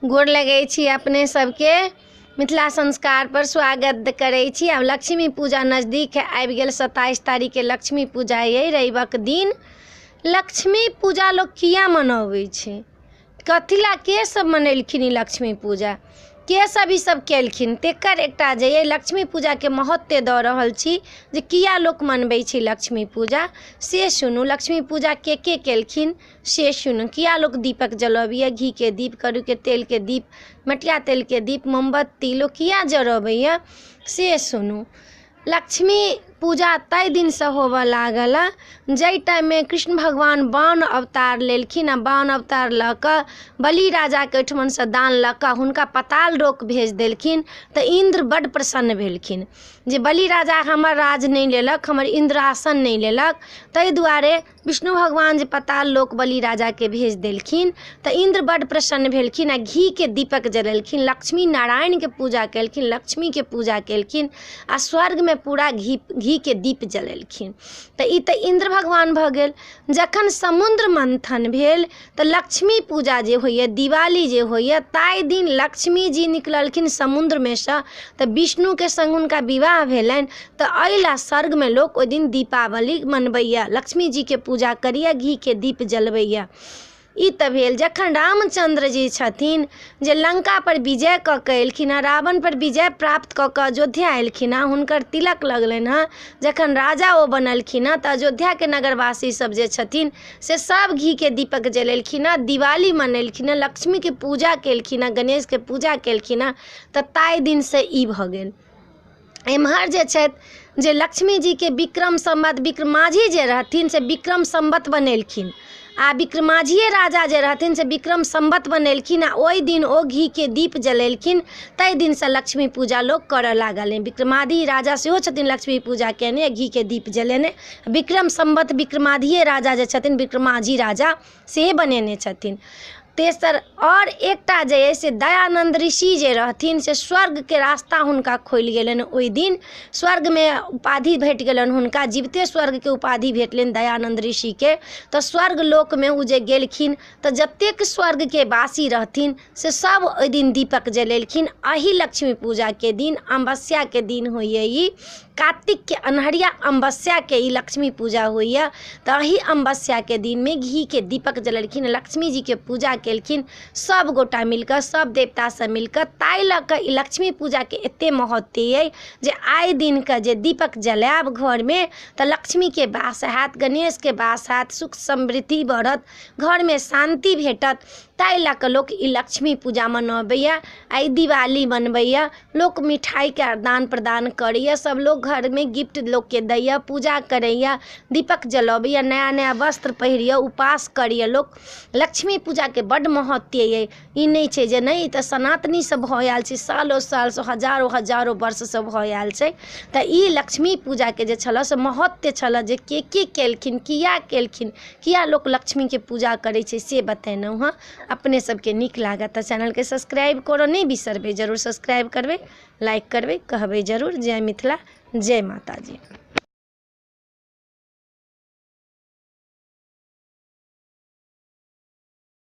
गोर लगै छी अपने सबके। मिथिला संस्कारपर स्वागत करै छी। आब लक्ष्मी पूजा नजदीक आबि गेल। 27 तारीखके लक्ष्मी पूजा अइ, रविके दिन। लक्ष्मी पूजा लोक किआ मनऽबै छै? कथी लए के सब मनेलखिन ई लक्ष्मी पूजा? के सब ईसब केलखिन? तकर एकटा जे अइ लक्ष्मी पूजाके महत्व दऽ रहल छी जे किआ लोक मनबै छै लक्ष्मी पूजा, से सुनू। लक्ष्मी पूजा के केलखिन से सुनू। किआ लोक दीपक जलबैए? घीके दीप, करूके तेलके दीप, मटिया तेलके दीप, मोमबत्ती लोक किआ जरबैए से सुनू। लक्ष्मी पूजा ताहि दिनसँ होबऽ लागल जाहि टाइममे कृष्ण भगवान बाण अवतार लेलखिन आ बाण अवतार लऽ कऽ बलि राजाके ओहिठमनसँ दान लऽ कऽ हुनका पताल लोक भेज देलखिन। तऽ इन्द्र बड्ड प्रसन्न भेलखिन जे बलि राजा हमर राज नहि लेलक, हमर इन्द्रासन नहि लेलक। ताहि दुआरे विष्णु भगवान जे पताल लोक बलि राजाके भेज देलखिन तऽ इन्द्र बड्ड प्रसन्न भेलखिन आ घीके दीपक जरेलखिन, लक्ष्मी नारायणके पूजा केलखिन, लक्ष्मीके पूजा केलखिन आ स्वर्गमे पूरा घीके दीप जलेलखिन। तऽ ई तऽ इन्द्र भगवान भऽ गेल। जखन समुद्र मन्थन भेल तऽ लक्ष्मी पूजा जे होइए, दिवाली जे होइए, ताहि दिन लक्ष्मी जी निकललखिन समुद्रमे सँ, तऽ विष्णुके सङ्ग हुनका विवाह भेलनि। तऽ एहि लए स्वर्गमे लोक ओहि दिन दीपावली मनबैए, लक्ष्मी जीके पूजा करैए, घीके दीप जलबैए। ई तऽ भेल। जखन रामचन्द्र जी छथिन जे लङ्कापर विजय कऽ के एलखिन हँ, रावणपर विजय प्राप्त कऽ कऽ अयोध्या एलखिन हँ, हुनकर तिलक लगलनि हँ, जखन राजा ओ बनलखिन हँ तऽ अयोध्याके नगरवासी सब जे छथिन से सब घीके दीपक जलेलखिन हँ, दिवाली मनेलखिन हँ, लक्ष्मीके पूजा केलखिन हँ, गणेशके पूजा केलखिन हँ। तऽ ताहि दिनसँ ई भऽ गेल। एम्हर जे छथि जे लक्ष्मी जीके विक्रम सम्वत, विक्रमाझी जे रहथिन से विक्रम सम्वत बनेलखिन आ विक्रमाझिए राजा जे रहथिन से विक्रम सम्वत बनेलखिन आ ओहि दिन ओ घीके दीप जलेलखिन। ताहि दिनसँ लक्ष्मी पूजा लोक करऽ लागल। विक्रमादि राजा सेहो छथिन लक्ष्मी पूजा कयने, घीके दीप जलेने। विक्रम सम्वत विक्रमादिए राजा जे छथिन, विक्रमाझी राजा से बनेने छथिन। तेसर आओर एकटा जे अइ से दयानन्द ऋषि जे रहथिन से स्वर्गके रास्ता हुनका खुलि गेलनि। ओहि दिन स्वर्गमे उपाधि भेट गेलनि हुनका, जीविते स्वर्गके उपाधि भेटलनि दयानन्द ऋषिके। तऽ स्वर्ग लोकमे ओ जे गेलखिन तऽ जतेक स्वर्गके वासी रहथिन से सब ओहि दिन दीपक जलेलखिन। एही लक्ष्मी पूजाके दिन, अमावस्याके दिन होइए ई, कार्तिकके अन्हरिया अमावस्याके ई लक्ष्मी पूजा होइए। तऽ एही अमावस्याके दिनमे घीके दीपक जलेलखिन, लक्ष्मी जीके पूजा केलखिन सब गोटा मिलकऽ, सब देवता सब मिलकऽ। ताहि लऽ कऽ ई लक्ष्मी पूजाके एते महत्व अइ जे आइ दिनके जे दीपक जलायब घरमे तऽ लक्ष्मीके वास हैत, गणेशके वास हैत, सुख समृद्धि बढ़त, घरमे शान्ति भेटत। ताहि लऽ कऽ लोक ई लक्ष्मी पूजा मनबैए आ ई दिवाली मनबैए। लोक मिठाइके आदान प्रदान करैए, सब लोक घरमे गिफ्ट लोकके दैए, पूजा करैए, दीपक जलबैए, नया नया वस्त्र पहिरैए, उपास करैए लोक। लक्ष्मी पूजाके बड्ड महत्व अइ। ई नहि छै जे नहि, ई तऽ सनातनीसँ भऽ आयल छै, सालो सालसँ हजारो हजारो वर्षसँ भऽ आयल छै। तऽ ई लक्ष्मी पूजाके जे छलऽ से महत्व छलऽ जे के केलखिन, किया केलखिन, किया लोक लक्ष्मीके पूजा करै छै से बतेलहुँ हँ। अपने सबके नीक लागत तऽ चैनलके सब्सक्राइब करऽ नहि बिसरबै, जरूर सब्सक्राइब करबै, लाइक करबै, कहबै जरूर। जय मिथिला, जय माताजी।